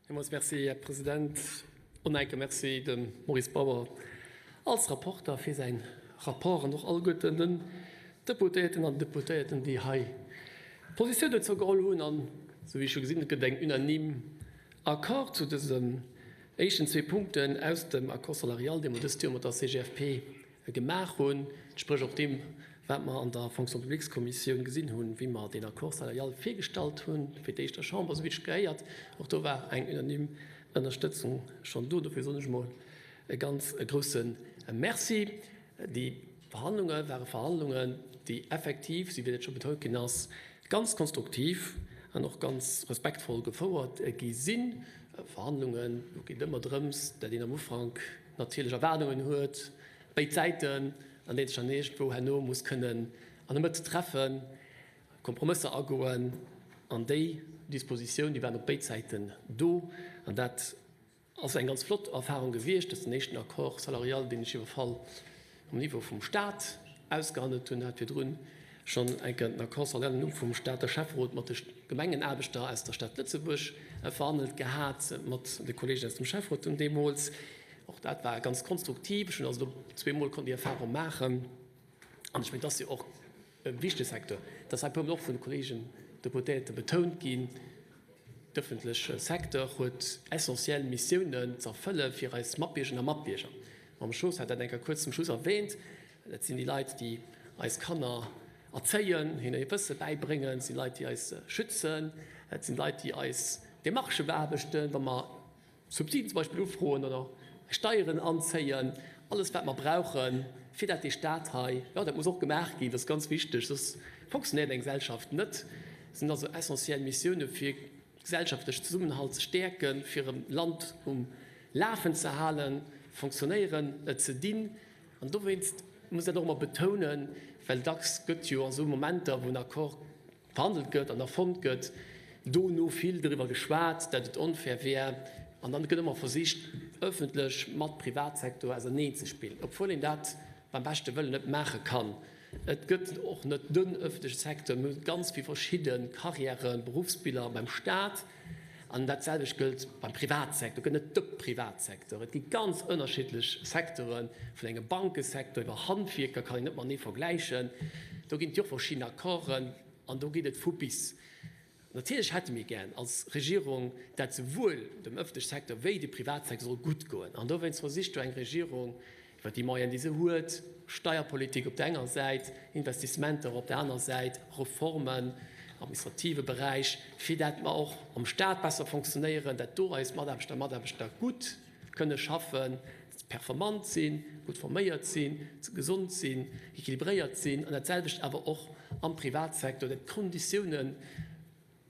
Villmools Merci, Här President. En enke Merci dem Maurice Bauer als Rapporter fir säin Rapport an och alleguerten den Deputéierten an Deputéierten, déi hei Positioun dozou geholl hunn. An esou wéi ech scho gesinn hunn, et gëtt eng unanime Accord zu dësen éischten zwee Punkten aus dem Accord salarial, dee mer dëst Joer mat der CGFP gemaach hunn, spréch och deem, wat mer an der Fonction publiques-Kommissioun gesinn hunn, wéi mer deen Accord salarial virgestallt hunn, fir d'éischt der Chamber, esou wéi et sech gehéiert. Och do war eng unanime Ënnerstëtzung schonn do. Dofir soen ech emol e ganz grouse Merci. Déi Verhandlunge ware Verhandlungen, déi effektiv, esou wéi dat scho betount ginn ass, ganz konstruktiv an och ganz respektvoll gefouert gi sinn. Verhandlungen, do geet et ëmmer drëms, dat een am Ufank natierlech Erwaardungen huet, béid Säiten, an deen sech dann iergendwou herno muss kënnen an der Mëtt treffen, Kompromësser agoen. An déi Dispositioun, déi waren op béid Säiten do. An dat ass eng ganz flott Erfahrung gewiescht. Dat ass den éischten Accord salarial, deen ech iwwerfall um Niveau vum Stat ausgehandelt hunn. Hat virdrun schonn eng Kéier den Accord salarial am Numm vum Stater Schäfferot mat de Gemengenaarbechter aus der Stad Lëtzebuerg verhandelt gehat, mat de Kolleegen aus dem Schäfferot dunn deemools. Och dat war ganz konstruktiv. Ech hunn also do zweemol konnt déi Erfahrung maachen. An ech mengen, et ass jo och e wichtege Secteur. Et ass hei e puermol och vun de Kolleegen Deputéierte betount ginn, D'ëffentleche Secteur huet essentiell Missiounen z'erfëlle fir eis Matbiergerinnen a Matbierger. D'Madame Schoos hat dat eng Kéier kuerz zum Schluss erwähnt. Dat sinn déi Leit, déi eis Kanner erzéien, hinnen hiert Wësse bäibréngen. Et sinn Leit, déi eis schützen. Et sinn Leit, déi eis Demarchë beaarbechten, wa mer Subsiden zum Beispill ufroen oder Steieren anzéien, alles wat mer brauchen, fir dat dee Stat hei, jo dat muss och gemaach ginn, dat ass ganz wichteg, soss fonctionnéiert eng Gesellschaft net. Dat sinn also essentiell Missioune fir gesellschaftlech Zesummenhalt ze stäerken, fir e Land um Lafen ze halen, fonctionnéieren ze dinn. An dowéinst muss dat och ëmmer betounen, well dacks gëtt jo a sou Momenter, wou en Accord verhandelt gëtt an erfonnt gëtt, dono vill doriwwer geschwat, dat et onfair wär, an dann gëtt ëmmer versicht, ëffentlech mat Privatsektor auserneen ze spillen, obwuel een dat beim beschte Wëllen net maache kann. Et gëtt och net den ëffentleche Secteur, mir hu ganz vill verschidde Carrièren, Beruffsbiller beim Stat, an dat selwecht gëllt beim Privatsecteur. Et gëtt net de Privatsecteur, et gi ganz ënnerschiddlech Secteuren, vun engem Bankesecteur iwwer Handwierker kann een net matenee vergläichen. Do ginn et jo och verschidden Accorden an do geet et vu bis. Natierlech hätte mir gären als Regierung, dat souwuel dem ëffentleche Secteur wéi dem Privatsecteur soll gutt goen. An dowéinst versicht jo eng Regierung iwwer déi Moyenen, déi se huet, Steierpolitik op der enger Säit, Investissementer op der aner Säit, Reformen am administrative Beräich, fir dat mer och am Stat besser fonctionnéieren, dat do eis Mataarbechter a Mataarbechter gutt kënne schaffen, performant sinn, gutt forméiert sinn, gesond sinn, équilibréiert sinn, an dat selwecht awer och am Privatsecteur, dat d'Konditioune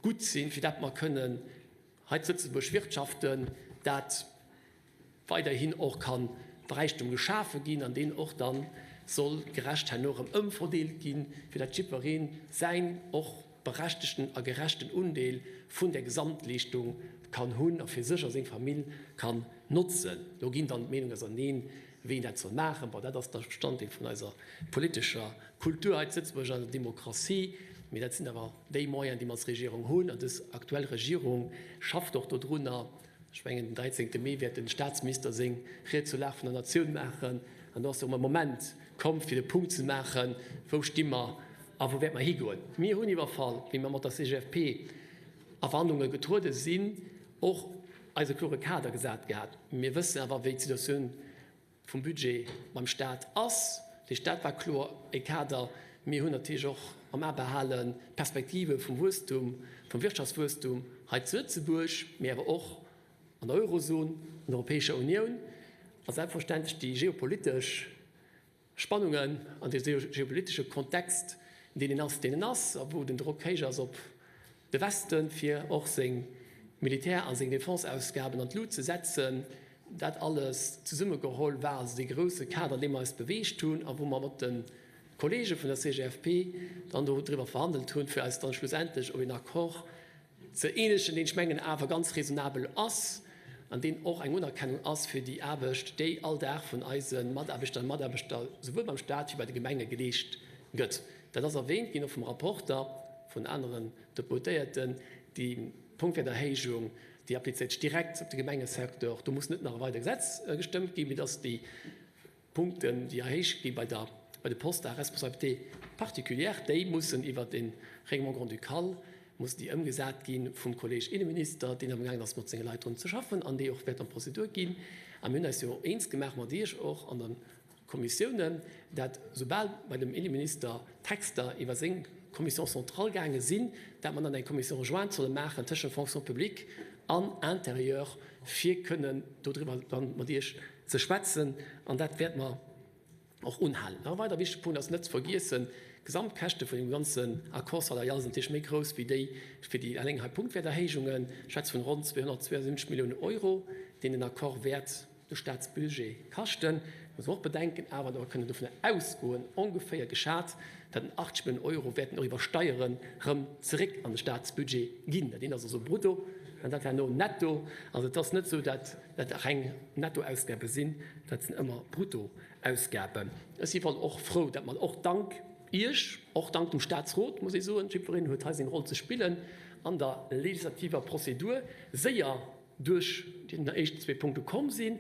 gutt sinn, fir dat mer kënnen hei zu Lëtzebuerg wirtschaften, dat weiderhin och ka Räichtum geschafe ginn an deen och da soll gerecht herno erëm ëmverdeelt ginn, fir dat jiddweree säin och berechtegten a gerechten Undeel vun där Gesamtleeschtung kann hunn a fir sech a seng Famill kann notzen. Do ginn dann d'Meenungen auserneen, wéi een dat soll maachen. Bon, dat ass da Bestanddeel vun eiser politescher Kultur hei zu Lëtzebuerg an der Demokratie. Mee dat sinn awer déi Moyenen, déi mer als Regierung hunn. An dës aktuell Regierung schafft och dodrunner. Ech mengen, den 13. Mee wäert de Statsminister seng Ried zur Lag vun der Natioun maachen. An do ass jo erëm e Moment komm, fir de Punkt ze maachen, Wou sti mer a wou wäerte mer higoen? Mir hunn iwwerfall, wéi mer mat der CGFP a Verhandlunge getruede sinn, och eis e klore Kader gesat gehat. Mir wëssen awer, wéi d'Situatioun vum Budget beim Stat ass. Dat heescht, dat war kloer e Kader. Mir hunn natierlech och am A behalen d'Perspektive vum Wuesstum, vum Wirtschaftswuesstum hei zu Lëtzebuerg, mee awer och an der Eurozon, an der Europäescher Unioun a selbstverständlech déi geopolitesch Spannungen an de geopolitesche Kontext, deen en ass, deen en ass, a wou den Drock héich ass op de Westen, fir och seng Militär a seng Defenseausgaben an d'Lut ze setzen. Dat alles zesummegeholl war also dee grousse Kader, an deem mer eis beweegt hunn a wou mer mat de Kollege vun der CGFP dann do driwwer verhandelt hunn, fir eis dann schlussendlech op een Accord ze eenegen, deen ech mengen awer ganz raisonnabel ass an deen och eng Unerkennung ass fir déi Aarbecht, déi all Dag vun eise Mataarbechterinnen a Mataarbechter souwuel beim Stat wéi bei de Gemenge geleescht gëtt. Dat ass erwähnt ginn och vum Rapporter, vun aneren Deputéierten, déi Punktwäerterhéijung. Déi applizéiert sech direkt op de Gemengesecteur. Do muss net nach e weidert Gesetz gestëmmt ginn, mee dass déi Punkten, déi erhéicht gi bei der, bei de Postes à responsabilité particulière, déi mussen iwwert e Règlement grand-ducal mussen déi ëmgesat gi vum Kolleg Inneminister, deen amgaangen ass mat senge Leit drun ze schaffen an déi och wäert an d'Prozedur ginn. A mir hunn eis jo eens gemaach mat Iech och an der Kommissiounen, dat soubal bei dem Inneminister Texter iwwer seng Commission centrale gaange sinn, dat mer dann eng Commission rejointe solle maachen tëschent Fonction publique an Intérieur, fir kënnen dodriwwer dann mat Iech ze schwätzen. An dat wäerte mer och unhalen. Nach e weider wichtege Punkt ass net ze vergiessen, D'Gesamtkäschte vun deem ganzen Accord salarial sinn natierlech méi grouss wéi déi fir déi eleng hei Punktwäerterhéijungen. Ech schwätze vun ronn 272 Milliounen Euro, deen den Accord wäert de Staatsbudget kaschten. Muss mer och bedenken awer, datt mer kënnen dovunner ausgoen, ongeféier geschat, datt en 80 Milliounen Euro wäerten och iwwer Steieren erëm zeréck an de Staatsbudget ginn. Dat eent ass also brutto an dat herno netto. Also et ass net esou, datt dat reng Nettoausgabe sinn, dat sinn ëmmer Bruttoausgaben. Ech si voll och frou, datt mer och dank Iech, och dank dem Staatsrot, muss ee soen, jiddwereen huet hei seng Roll ze spillen an der legislativer Prozedur, séier duerch déi éischt zwee Punkte komm sinn.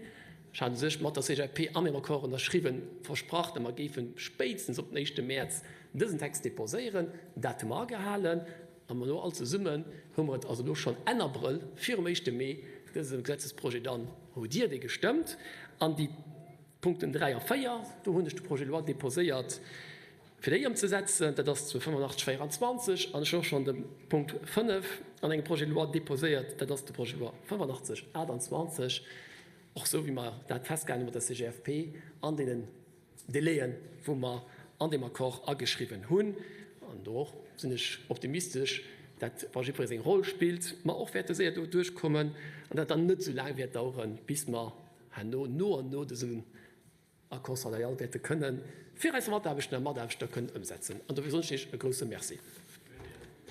Ech hat u sech mat der CGFP an dem Accord ënnerschriwwen versprach, datt mer géife spéitstens op den éischte Mäerz dësen Text déposéieren. Dat hu mer agehalen. A mer elo all zesummen hu mer et also elo schonn Enn Abrëll, virum éischte Mee, dëse Gesetzesprojet dann hutt Dir dee gestëmmt. An déi Punkten 3 a 4, do hunn ech de Projet de loi déposéiert, Fir déi ëmzesetzen, dat ass zu 85 24, an ech hunn och schonn de Punkt 5 an engem Projet de loi déposéiert, dat ass de Projet de loi 85 28, och esou wéi mer dat festgehalen hu mat der CGFP an deenen Délaiën, wou mer an deem Accord ageschriwwen hunn. An do och sinn ech optimistesch, dat, wa jiddweree seng Roll spillt, mer och wäerte séier do duerchkommen an dat dann net esou laang wäert daueren, bis mer herno no an no dësen Accord salarial wäerte kënnen fir eis Mataarbechter a Mataarbechter kënnen ëmsetzen. An dofir soen ech Iech e grouse Merci.